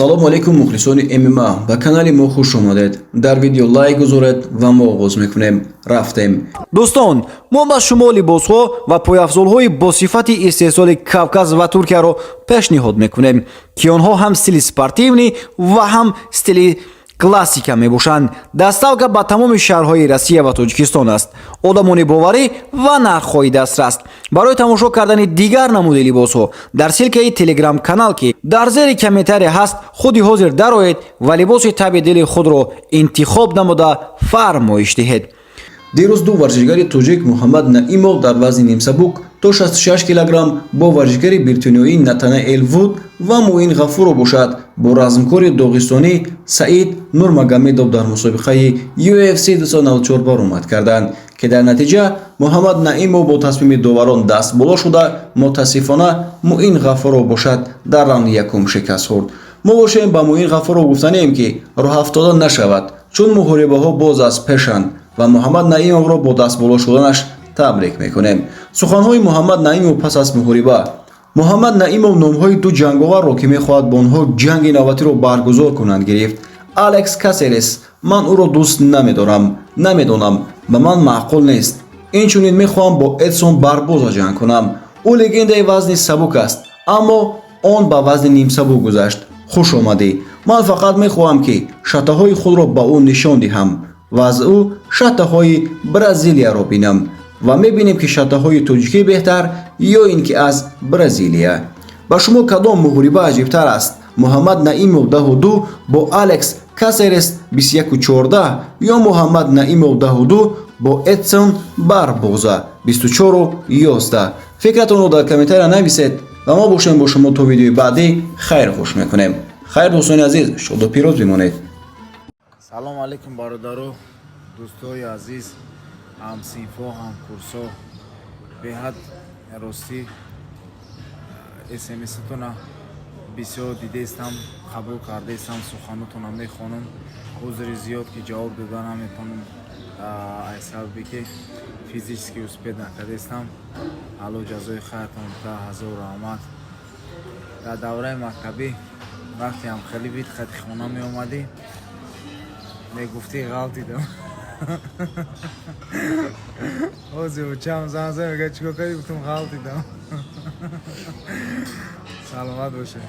Ассалому алайкум, мухлисони ММА, ба канали мо хуш омадед. Дар видео лайк гузоред ва мо оғоз мекунем. Рафтем. Дӯстон, мо ба шумо либосҳо ва пойафзолҳои бо сифати истеҳсоли Кавказ ва Туркияро пешниҳод мекунем, ки онҳо ҳам стили спортивный ва ҳам стили классика мебошанд. Доставка ба тамоми шаҳрҳои Россия ва Тоҷикистон аст. Одамони боварӣ ва нархҳои дастрас. Барои тамошо кардани дигар намуди либосҳо дар ссылкаи телеграм-канал, ки дар зери комментария ҳаст, худи ҳозир дароед ва либоси таби дили худро интихоб намуда фармоиш диҳед. Дирӯз ду варзишгари тоҷик, Муҳаммад Наимов дар вазни нимсабук то 66 килограмм бо варзишгари бритониёӣ Натанаэл Вуд ва Муин Ғафуров бошад бо размкори доғистонӣ Саид Нурмагомедов дар мусобиқаи UFC 294 баромад карданд, ки дар натиҷа Муҳаммад Наимов бо тасмими доварон даст боло шуда, мутаассифона, Муин Ғафуров бошад дар раунди якум шикаст хӯрд. Мо бошем, ба Муин Ғафуров гуфтанем, ки роҳафтода нашавад, чун муҳорибаҳо боз аз пешанд, ва Муҳаммад Наимовро бо дастболо шуданаш табрик мекунем. Суханҳои Муҳаммад Наимов пас аз муҳориба. Муҳаммад Наимов номҳои ду ҷанговарро, ки мехоҳад бо онҳо ҷанги навбатиро баргузор кунанд, гирифт. Алекс Касерес: ман ӯро дӯст намедорам, намедонам, ба ман маъқул нест. Инчунин мехоҳам бо Эдсон Барбоза ҷанг кунам. Ӯ легендаи вазни сабук аст, аммо он ба вазни нимсабук гузашт. Хуш омадӣ. Ман фақат мехоҳам, ки шаттаҳои худро ба ӯ нишон диҳам ва аз ӯ шаттаҳои Бразилияро бинам ва мебинем, ки шаттаҳои тоҷикӣ беҳтар ё ин ки аз Бразилия. Ба шумо кадом муҳориба аҷибтар аст: Муҳаммад Наимов 10-2 бо Алекс Касерес 21-14 ё Муҳаммад Наимов 10-2 бо Эдсон Барбоза 24-11? Фикратонро дар комментария нависед ва мо бошем, бо шумо то видеои баъдӣ хайр хуш мекунем. Хайр, дӯстони азиз, шоду пирӯз бимонед. Салом алейкум, бародаро, дӯстои азиз, ҳамсинфо, ҳамкурсо. Беҳад ростӣ смсатона бисёр дидаистам, қабул кардаистам, суханотона мехонам. Узри зиёд, ки ҷавоб дода наметавонам, аз сабабе ки физически успеть накардаистам. Алло ҷазои хайртон бита, ҳазор раҳмат. Дар давраи мактабӣ вақте ҳам хеле вид хати хона меомадӣ, мегуфтӣ: «Ғалтидам». Ҳозир учам зан зан мега: «Чикор кардӣ?» Гуфтам: «Ғалтидам». Саломат бошед.